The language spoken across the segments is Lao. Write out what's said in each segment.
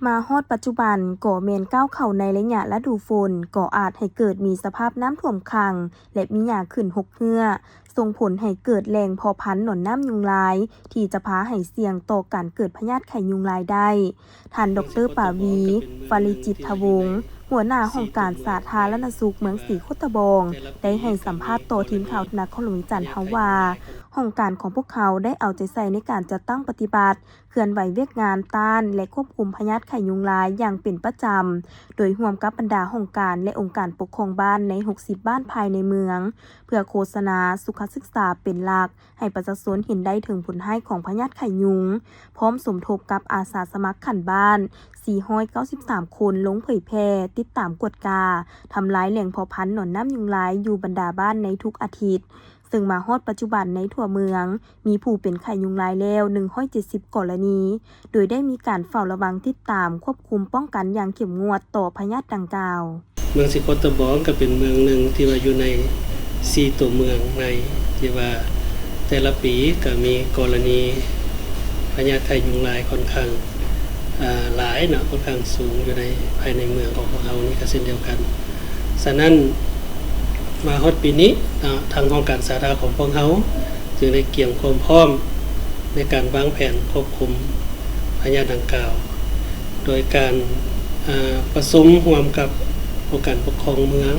ມາຮອດປັດຈຸບັນກໍແມ່ນກ້າວເຂົ້າໃນໄລຍະລະດູຝົນ, ກໍອາດໃຫ້ເກີດມີສະພາບນ້ຳຖ້ວມຂັງ ແລະ ມີຫຍ້າຂຶ້ນຮົກເຮື້ອ, ສົ່ງຜົນໃຫ້ເກີດແຫຼ່ງເພາະພັນໜອນນ້ຳຍຸງລາຍ ທີ່ຈະພາໃຫ້ສ່ຽງຕໍ່ການເກີດພະຍາດໄຂ້ຍຸງລາຍໄດ້. ທ່ານ ດອກເຕີ ປາວີ ຟາລິຈິດທະວົງ ຫົວໜ້າຫ້ອງການສາທາລະນະສຸກເມືອງສີໂຄດຕະບອງ ໄດ້ໃຫ້ສຳພາດຕໍ່ທີມຂ່າວນະຄອນຫຼວງວຽງຈັນເຮົາວ່າ, ຫ້ອງການຂອງພວກເຮົາໄດ້ເອົາໃຈໃສ່ໃນການຈັດຕັ້ງປະຕິບັດ ເຄື່ອນໄຫວວຽກງານຕ້ານ ແລະ ຄວບຄຸມພະຍາດໄຂ້ຍຸງລາຍຢ່າງເປັນປະຈຳ, ໂດຍຮ່ວມກັບບັນດາຫ້ອງການ ແລະ ອົງການປົກຄອງບ້ານໃນຫົກສິບບ້ານພາຍໃນເມືອງ, ເພື່ອໂຄສະນາສຸຂະສຶກສາເປັນຫຼັກ, ໃຫ້ປະຊາຊົນເຫັນໄດ້ເຖິງຜົນຮ້າຍຂອງພະຍາດໄຂ້ຍຸງ, ພ້ອມສົມທົບກັບອາສາສະໝັກຂັ້ນບ້ານສີ່ຮ້ອຍເກົ້າສິບສາມຄົນ ລົງເຜີຍແຜ່, ຕິດຕາມກວດກາ, ທຳລາຍແຫຼ່ງເພາະພັນໜອນນ້ຳຍຸງລາຍຢູ່ບັນດາບ້ານໃນທຸກອາທິດ. ເຊິ່ງມາຮອດປັດຈຸບັນໃນທົ່ວເມືອງ ມີຜູ້ເປັນໄຂ້ຍຸງລາຍແລ້ວໜຶ່ງຮ້ອຍເຈັດສິບກໍລະນີ, ໂດຍໄດ້ມີການເຝົ້າລະວັງ, ຕິດຕາມ, ຄວບຄຸມ, ປ້ອງກັນຢ່າງເຂັ້ມງວດຕໍ່ພະຍາດດັ່ງກ່າວ. ເມືອງສີໂຄດຕະບອງກໍເປັນເມືອງໜຶ່ງທີ່ວ່າຢູ່ໃນສີ່ຕົວເມືອງໃນ ທີ່ວ່າແຕ່ລະປີກໍມີກໍລະນີພະຍາດໄຂ້ຍຸງລາຍຂ້ອນຂ້າງ ອ່າ ຫຼາຍເນາະ, ຂ້ອນຂ້າງສູງຢູ່ໃນ ພາຍໃນເມືອງຂອງພວກເຮົານີ້ກໍເຊັ່ນດຽວກັນ. ສະນັ້ນ ມາຮອດປີນີ້ເນາະ, ທາງຫ້ອງການສາທາຂອງພວກເຮົາຈຶ່ງໄດ້ກຽມຄວາມພ້ອມໃນການວາງແຜນຄວບຄຸມພະຍາດດັ່ງກ່າວ ໂດຍການ ອ່າ ປະຊຸມຮ່ວມກັບອົງການປົກຄອງເມືອງ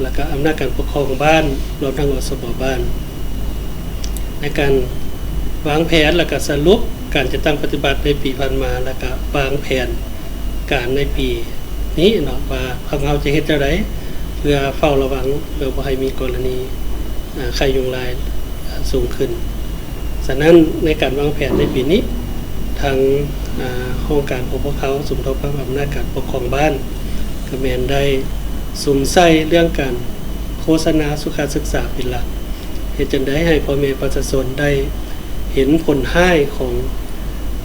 ແລ້ວກະອຳນາດການປົກຄອງຂອງບ້ານ ລວມທັງ ອສບ ບ້ານ ໃນການວາງແຜນ ແລ້ວກະສະຫຼຸບການຈັດຕັ້ງປະຕິບັດໃນປີຜ່ານມາ ແລ້ວກະວາງແຜນການໃນປີນີ້ເນາະ ວ່າພວກເຮົາຈະເຮັດແນວໃດ ເພື່ອເຝົ້າລະວັງ ເພື່ອບໍ່ໃຫ້ມີກໍລະນີ ອາ ໄຂ້ຍຸງລາຍ ອາ ສູງຂຶ້ນ. ສະນັ້ນ ໃນການວາງແຜນໃນປີນີ້ ທາງ ອາ ຫ້ອງການຂອງພວກເຮົາ ສົມທົບກັບອຳນາດການປົກຄອງບ້ານ ກະແມ່ນໄດ້ສຸມໃສ່ເລື່ອງການໂຄສະນາສຸຂະສຶກສາເປັນຫຼັກ, ເຮັດຈັ່ງໃດໃຫ້ພໍ່ແມ່ປະຊາຊົນໄດ້ເຫັນຜົນຮ້າຍຂອງ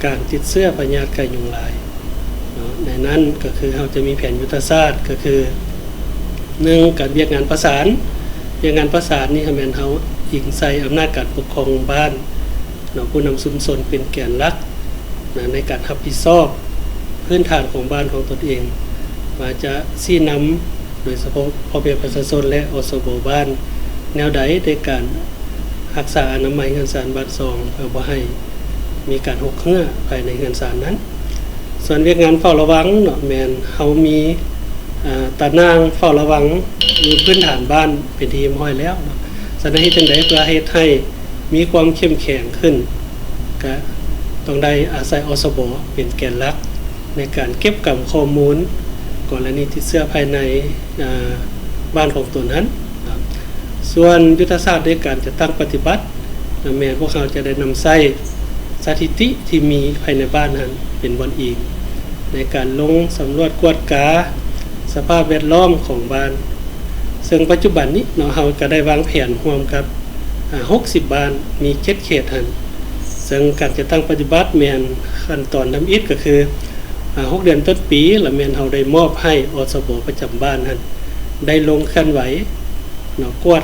ການຕິດເຊື້ອພະຍາດໄຂ້ຍຸງລາຍເນາະ. ໃນນັ້ນກະຄືເຮົາຈະມີແຜນຍຸດທະສາດ ກະຄື ໜຶ່ງ ການວຽກງານປະສານ, ວຽກງານປະສານນີ້ ກະແມ່ນເຮົາອີງໃສ່ອຳນາດການປົກຄອງບ້ານ ເນາະ ຜູ້ນຳຊຸມຊົນເປັນແກນຫຼັກນະ ໃນການຮັບຜິດຊອບພື້ນຖານຂອງບ້ານຂອງຕົນເອງ ວ່າຈະຊີ້ນຳ ໂດຍສະເພາະພໍ່ແມ່ປະຊາຊົນ ແລະ ອສບ ບ້ານ ແນວໃດໃນການຮັກສາອະນາໄມເຮືອນຊານບ້ານຊ່ອງ ເພື່ອບໍ່ໃຫ້ມີການຮົກເຮື້ອພາຍໃນເຮືອນຊານນັ້ນ. ສ່ວນວຽກງານເຝົ້າລະວັງເນາະ ແມ່ນເຮົາມີ ອາ ຕາໜ່າງເຝົ້າລະວັງຢູ່ພື້ນຖານບ້ານເປັນທີ່ຮຽບຮ້ອຍແລ້ວເນາະ. ສະນັ້ນ ເຮັດຈັ່ງໃດເພື່ອເຮັດໃຫ້ ມີຄວາມເຂັ້ມແຂງຂຶ້ນ ກະຕ້ອງໄດ້ອາໄສ ອສບ ເປັນແກນຫຼັກ ໃນການເກັບກຳຂໍ້ມູນ ກໍລະນີຕິດເຊື້ອພາຍໃນ ອາ ບ້ານຂອງຕົນຫັ້ນ. ສ່ວນຍຸດທະສາດໃນການຈັດຕັ້ງປະຕິບັດ ແມ່ນພວກເຮົາຈະໄດ້ນຳໃຊ້ສະຖິຕິທີ່ມີພາຍໃນບ້ານຫັ້ນເປັນບ່ອນອີງ ໃນການລົງສຳຫຼວດກວດກາສະພາບແວດລ້ອມຂອງບ້ານ, ເຊິ່ງປັດຈຸບັນນີ້ເນາະ ເຮົາກະໄດ້ວາງແຜນຮ່ວມກັບ ອາ ຫົກສິບບ້ານ ມີເຈັດເຂດຫັ້ນ. ເຊິ່ງການຈັດຕັ້ງປະຕິບັດແມ່ນຂັ້ນຕອນທຳອິດກະຄື ອາ ຫົກເດືອນຕົ້ນປີ ລະແມ່ນເຮົາໄດ້ມອບໃຫ້ ອສບ ປະຈຳບ້ານຫັ້ນ ໄດ້ລົງເຄື່ອນໄຫວເນາະ ກວດ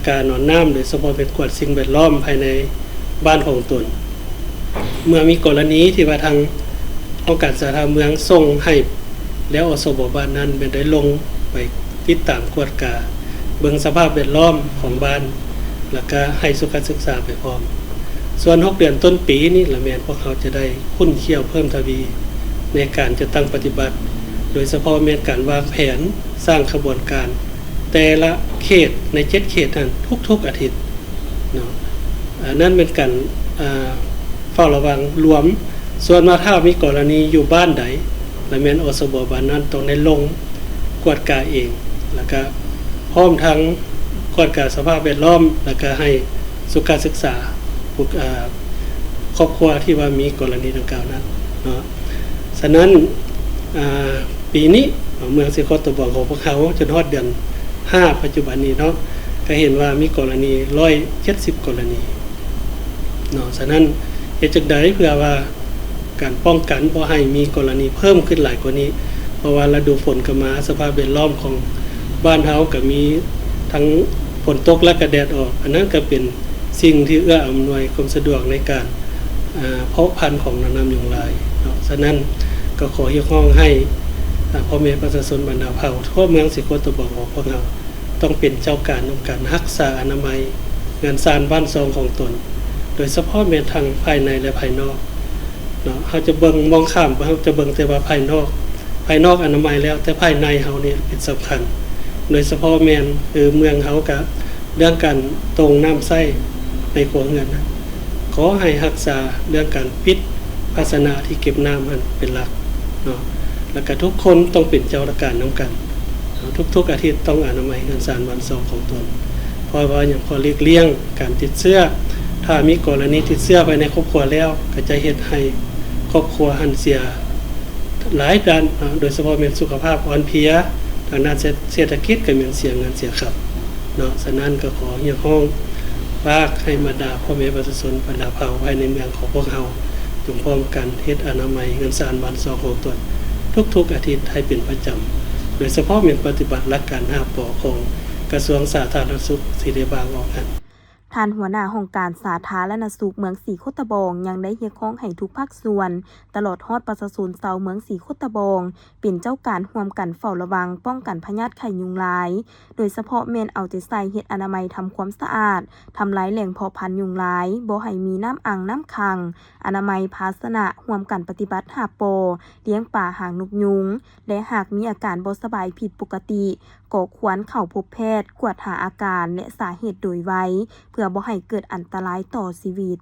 ກາໜອນນ້ຳ ໂດຍສະເພາະແມ່ນກວດສິ່ງແວດລ້ອມພາຍໃນບ້ານຂອງຕົນ. ເມື່ອມີກໍລະນີທີ່ວ່າທາງຫ້ອງການສາທາລະນະເມືອງສົ່ງໃຫ້ແລ້ວ ອສບ ບ້ານນັ້ນແມ່ນໄດ້ລົງໄປຕິດຕາມກວດກາ ເບິ່ງສະພາບແວດລ້ອມຂອງບ້ານ ແລ້ວກະໃຫ້ສຸຂະສຶກສາໄປພ້ອມ. ສ່ວນຫົກເດືອນຕົ້ນປີນີ້ລະແມ່ນພວກເຮົາຈະໄດ້ຂຸ້ນຂ້ຽວເພີ່ມທະວີ ໃນການຈັດຕັ້ງປະຕິບັດ ໂດຍສະເພາະແມ່ນການວາງແຜນສ້າງຂະບວນການແຕ່ລະເຂດໃນເຈັດເຂດຫັ້ນທຸກໆອາທິດເນາະ. ອັນນັ້ນແມ່ນການ ອາ ເຝົ້າລະວັງລວມ. ສ່ວນວ່າຖ້າມີກໍລະນີຢູ່ບ້ານໃດ ລະແມ່ນ ອສບ ບ້ານນັ້ນຕ້ອງໄດ້ລົງກວດກາເອງ ແລ້ວກະພ້ອມທັງກວດກາສະພາບແວດລ້ອມ ແລ້ວກະໃຫ້ສຸຂະສຶກສາ ອາ ຄອບຄົວທີ່ວ່າມີກໍລະນີດັ່ງກ່າວນັ້ນເນາະ. ສະນັ້ນ ອາ ປີນີ້ເນາະ ເມືອງສີໂຄດຕະບອງຂອງພວກເຮົາ ຈົນຮອດເດືອນຫ້າປັດຈຸບັນນີ້ເນາະ ກະເຫັນວ່າມີກໍລະນີຮ້ອຍເຈັດສິບກໍລະນີເນາະ. ສະນັ້ນ ເຮັດຈັ່ງໃດເພື່ອວ່າການປ້ອງກັນບໍ່ໃຫ້ມີກໍລະນີເພີ່ມຂຶ້ນຫຼາຍກວ່ານີ້ ເພາະວ່າລະດູຝົນກະມາ ສະພາບແວດລ້ອມຂອງບ້ານເຮົາກະມີທັງຝົນຕົກ ແລະກະແດດອອກ ອັນນັ້ນກະເປັນ ສິ່ງທີ່ເອື້ອອຳນວຍຄວາມສະດວກໃນການ ອາ ເພາະພັນຂອງໜອນນ້ຳຍຸງລາຍເນາະ. ສະນັ້ນ ກໍຂໍຮຽກຮ້ອງໃຫ້ ອາ ພໍ່ແມ່ປະຊາຊົນບັນດາເຜົ່າທົ່ວເມືອງສີໂຄດຕະບອງຂອງພວກເຮົາ ຕ້ອງເປັນເຈົ້າການນຳກັນຮັກສາອະນາໄມເຮືອນຊານບ້ານຊ່ອງຂອງຕົນ, ໂດຍສະເພາະແມ່ນທັງພາຍໃນ ແລະ ພາຍນອກເນາະ. ເຮົາຈະເບິ່ງ ມອງຂ້າມ ເຮົາຈະເບິ່ງແຕ່ວ່າພາຍນອກ, ພາຍນອກອະນາໄມແລ້ວ, ແຕ່ພາຍໃນເຮົານີ້ເປັນສຳຄັນ, ໂດຍສະເພາະແມ່ນ ຄື ເມືອງເຮົາກະ ເລື່ອງການຕົງນ້ຳໃຊ້ໃນຄົວເຮືອນນະ ຂໍໃຫ້ຮັກສາເລື່ອງການປິດພາຊະນະທີ່ເກັບນ້ຳຫັ້ນເປັນຫຼັກເນາະ, ແລ້ວກະທຸກຄົນຕ້ອງເປັນເຈົ້າການນຳກັນເນາະ, ທຸກໆອາທິດຕ້ອງອະນາໄມເຮືອນຊານບ້ານຊ່ອງຂອງຕົນ. ເພາະວ່າຫຍັງ? ເພື່ອຫຼີກລ່ຽງການຕິດເຊື້ອ, ຖ້າມີກໍລະນີຕິດເຊື້ອພາຍໃນຄອບຄົວແລ້ວ ກໍຈະເຮັດໃຫ້ຄອບຄົວຫັ້ນເສຍ ຫຼາຍດ້ານເນາະ, ໂດຍສະເພາະແມ່ນສຸຂະພາບອ່ອນເພຍ, ທາງດ້ານເສດ ເສດຖະກິດກໍແມ່ນເສຍເງິນເສຍຄຳເນາະ. ສະນັ້ນກໍຂໍຮຽກຮ້ອງຝາກໃຫ້ບັນດາພໍ່ແມ່ປະຊາຊົນບັນດາເຜົ່າພາຍໃນເມືອງຂອງພວກເຮົາ ຈົ່ງພ້ອມກັນເຮັດອະນາໄມເຮືອນຊານບ້ານຊ່ອງຂອງຕົນທຸກໆອາທິດໃຫ້ເປັນປະຈຳ, ໂດຍສະເພາະແມ່ນປະຕິບັດຫຼັກການຫ້າ ປ ຂອງກະຊວງສາທາລະນະສຸກທີ່ໄດ້ວາງອອກນັ້ນ. ທ່ານຫົວໜ້າຫ້ອງການສາທາລະນະສຸກເມືອງສີໂຄດຕະບອງ ຍັງໄດ້ຮຽກຮ້ອງໃຫ້ທຸກພາກສ່ວນ ຕະຫຼອດຮອດປະຊາຊົນຊາວເມືອງສີໂຄດຕະບອງ ເປັນເຈົ້າການຮ່ວມກັນເຝົ້າລະວັງ ປ້ອງກັນພະຍາດໄຂ້ຍຸງລາຍ, ໂດຍສະເພາະແມ່ນເອົາໃຈໃສ່ເຮັດອະນາໄມທຳຄວາມສະອາດ, ທຳລາຍແຫຼ່ງເພາະພັນຍຸງລາຍ, ບໍ່ໃຫ້ມີນ້ຳອັ່ງນ້ຳຂັງ, ອະນາໄມພາຊະນະ, ຮ່ວມກັນປະຕິບັດຫ້າ ປ, ລ້ຽງປາຫາງນົກຍຸງ ແລະ ຫາກມີອາການບໍ່ສະບາຍຜິດປົກກະຕິ ກໍຄວນເຂົ້າພົບແພດ, ກວດຫາອາການ ແລະ ສາເຫດໂດຍໄວ ເພື່ອບໍ່ໃຫ້ເກີດອັນຕະລາຍຕໍ່ຊີວິດ.